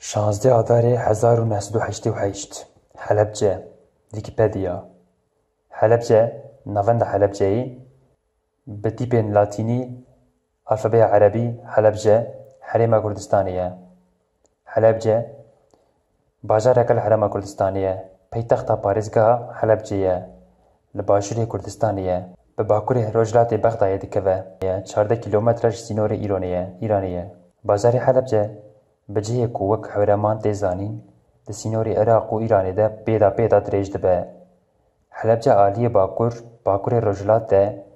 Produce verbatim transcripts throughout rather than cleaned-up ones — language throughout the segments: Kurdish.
Şazdeh Adarê hezar û neh sed û heştê û heşt. Helebce. Wikipedia. Helebce, navenda Helebceyê, bi tîpên latînî, alfabeya erebî, Helebce, Herêma Kurdistanê ye. Helebce, bajareke li Herêma Kurdistanê ye. Paytexta parêzgeha Helebcê ye. Li başûrê Kurdistanê ye. Bi bakurê rojhilatê Bexdayê dikeve. Ye çardeh kîlometre ji sînorê Îronê ye, Îranê ye. Bajarê Helebce, bi cihê ku wek Hewreman tê zanîn, di sînorê Iraq û Îranê de pêda pêda dirêj dibe. Helebce aliyê bakur, bakurê rojhilat de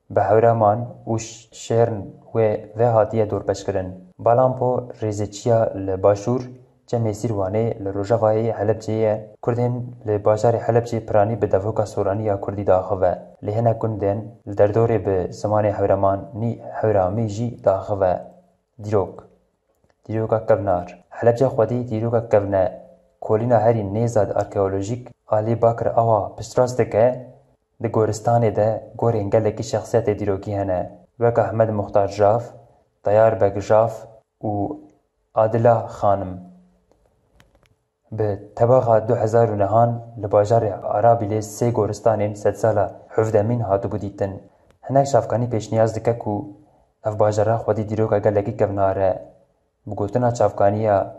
bi Hewreman û ş-, şêrn wê ve hatiye dorpêçkirin. Balampo rêzeçiya li başûr, çemê Sîrwanê li rojavayê Helebcê ye. Kurdên li bajarê Helebcê piranî bi devoka soranî ya kurdî diaxive. Lê hinek gundên li derdorê bi zimanê Hewremanî, Hewramî jî diaxive. Dîrok. Dîroka kevnar. Helebce xwedî dîroka kevn e. Kolîna herî nêza arkeolojîk Alî Bakir Awa piştrast dike, di goristanê de gorên gelekî şexsiyetê dîrokî hene, wek Ahmed Muxtar Jav, Tayar Beg Jav û Adila Xanim. Bi tebaxa du hezar û nehan li bajarê Arabîlê sê goristanên sedsala hevdemîn hatibû dîtin. Hinek çavkanî pêşniyaz dike ku ev bajara xwedî dîroka gelekî kevnar e. Bi gotina çavkaniya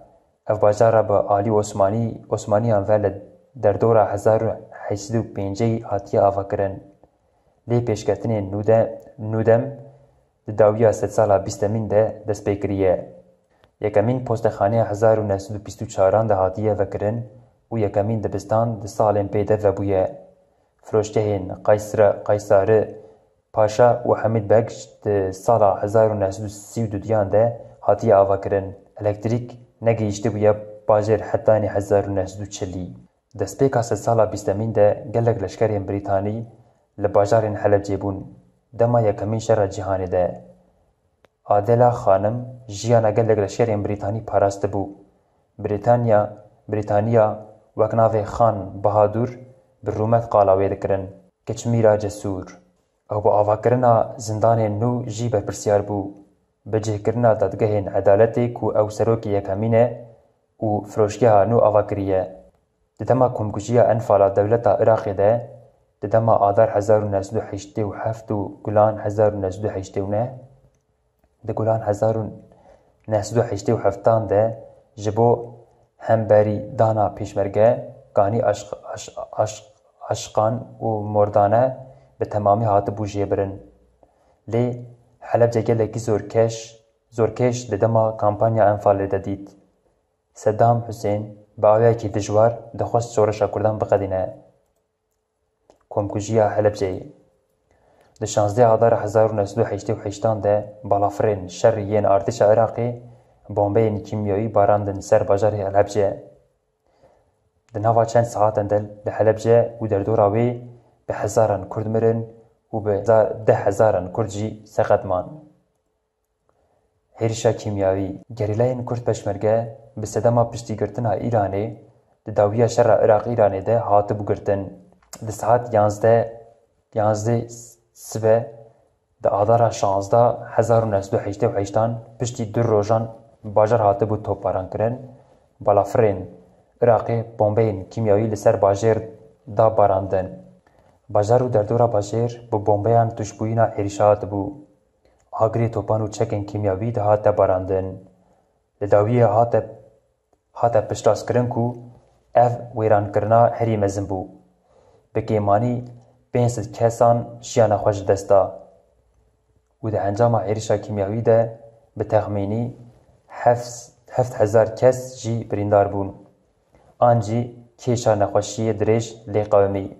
ev bajara bi alî Osmanî, Osmaniyan ve li derdora hezar û heşt sed û pêncî hatiye avakirin. Lê pêşketinên nû de, nû dem di dawiya sedsala bîstemîn de dest pê kiriye. Yekemîn postexaneya hezar û neh sed û bîst û çaran de hatiye vekirin û yekemîn dibistan di salên pê de vebûye. Firoşgehên Qaysra-, Qaysari Paşa û Hemîd Beg di sala hezar û neh sed û sî û duyan de hatiye avakirin. Elektrîk negihîştibûye bajêr hetanî hezar û neh sed û çilî. Destpêka sedsala bîstemîn de gelek leşkerên Brîtanî li bajarên Helebcê bûn. Dema Yekemîn Şera Cîhanê de Adela Xanim jiyana gelek leşkerên Brîtanî parastibû. Brîtanya, Brîtaniya wek navê Xan Bahadur bi rûmet qala wê dikirin, Kiçmîra Cesûr. Ew bi avakirina zindanên nû jî berpirsiyar bû. Bi cihkirina dadgehên edaletê ku ew serokê yekemîn e û firoşgeha nû ava kiriye. Di dema komkujiya Enfala dewleta Iraqê de, di dema Adar hezar û neh sed û heştê û heft û Gulan hezar û neh sed û heştê û neh, di Gulan hezar û neh sed û heştê û heftan de ji bo hemberîdana pêşmerge, kanî aşq-, aş-, aş-, aşqan û mordane bi temamî hatibû jêbirin. Lê Helebce gelekî zorkeş, zorkêş di dema kampanya Enfalê de dît. Sedam Husên bi awayekî dijwar dixwest şoreşa Kurdan biqedîne. Komkujiya Helebceyê. Di şazdeh Adara hezar û neh sed û heştê û heştan de balafirên şerî yên artêşa Iraqê bombeyên kîmyawî barandin ser bajarê Helebce. Di nava çend saetan de li Helebce û derdora wê bi hezaran Kurd mirin û bi heza-, deh hezaran Kurd jî seqet man. Hêrişa kîmyawî. Gerîlayên Kurd Peşmerge bi sedema piştîgirtina Îranê di dawiya şera Iraq-Îranê de hatibû girtin. Di saet yanzdeh, yanzdeh sibe di Adara şazdeh hezar û neh sed û heştê û heştan piştî du rojan bajar hatibû topbarankirin. Balafirên Iraqê bombeyên kîmyawî li ser bajêr da barandin. Bajar û derdora bajêr bi bombeyan tuşbûyîna êrişa hatibû. Agirê topan û çekên kîmyawî dihate barandin. Li dawiyê hate, hate piştrastkirin ku ev wêrankirina herî mezin bû. Bi kêmanî pênc sed kesan jiyana xwe ji dest da û di encama êrişa kîmyawî de bi texmînî heft, heft hezar kes jî birîndar bûn. An jî kêşa nexweşiyê dirêj lê qewimî.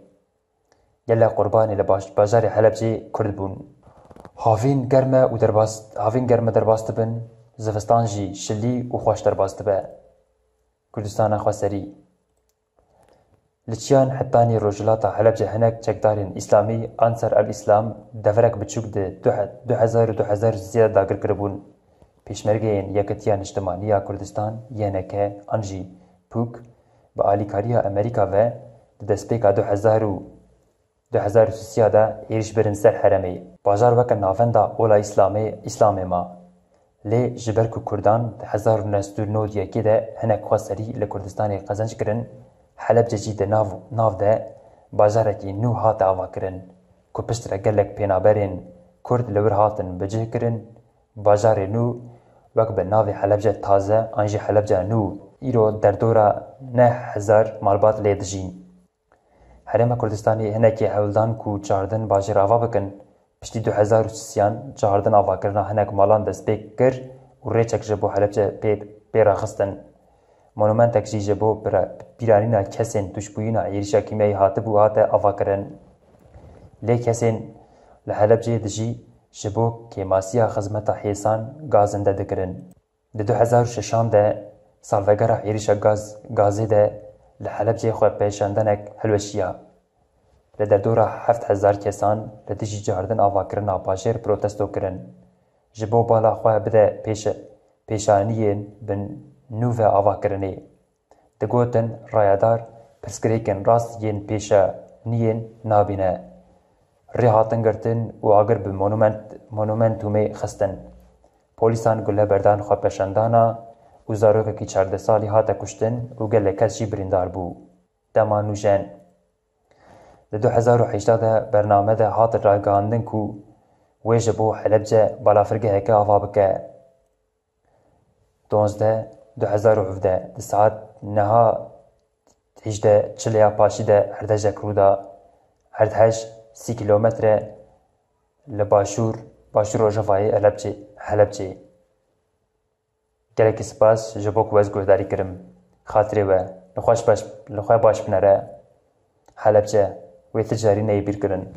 Gelek qurbanê li baş-, bajarê Helebcê Kurd bûn. Havîn germ e û derbas, havîn germ e derbas dibin, zivistan jî şilî û xweş derbas dibe. Kurdistana Xweserî. Li Çiyan hetanî rojhilata Helebce hinek çekdarên Îslamî, Ansar el Îslam, deverek biçûk di du he-, du hezar û du hezar û sê de dagir kiribûn. Pêşmergeyên Yekitiya Niştimanî ya Kurdistan, Y N K, an jî pûk, bi alîkariya Amerîka ve di destpêka du hezar û du hezar û sê de êrîş birin ser herêmê. Bajar weke navenda ola Îslamê, Îslamê ma. Lê ji ber ku Kurdan di hezar û neh sed û nod û yekê de hinek xweserî li Kurdistanê qezenc kirin, Helebce jî di nav, nav de bajarekî nû hate avakirin, ku piştre gelek pênaberên Kurd li wir hatin bicihkirin. Bajarê nû wek bi navê Helebce Taze an jî Helebce Nû îro derdora neh hezar malbat lê dijîn. Herêma Kurdistanê hinekî hewl dan ku çardin bajêr ava bikin. Piştî du hezar û sisiyan çardin avakirina hinek malan dest pê kir û rêçek ji bo Helebce pê, pê rexistin. Monumentek jî ji bo pira-, pîranîna kesên tûşbûyîna êrîşa kîmyayî hatibû hate avakirin. Lê kesên li Helebceyê dijî ji bo kêmasiya xizmeta hêsan gaz zinde dikirin. Di du hezar û şeşan de salvegera êrîşa gaz, gazê de li Helebceyê xwepêşandanek hilweşiya. Li derdora heft hezar kesan li dijî cardin avakirina bajêr protesto kirin. Ji bo bala xwe bide pêşe-, pêşaniyên bi nû ve avakirinê. Digotin, rayedar pirsgirêkên rast yên pêşaniyên nabîne. Rê hatin girtin û agir bi monument-, monumentumê xistin. Polîsan gule berdan xwepêşandana û zarokekî çardeh salî hate kuştin û gelek kes jî birîndar bû. Dema nûjen. Di du hezar û hejdeh de bername de hat ragihandin ku wê ji bo Helebce balafirgeheke ava bike. Donzdeh, du hezar û hevdeh, di saet neha hejdeh çilê ya paşî de erdhejek rû da. Erdhej sî kîlometre li başûr, başûr rojavayê Helebçê, Helebçeyê. Gelekî spas ji bo ku ez guhdarî kirim. Xatirê we, li xwe baş, li xwe baş binere. Helebce, wê ti carî neyê bîr kirin.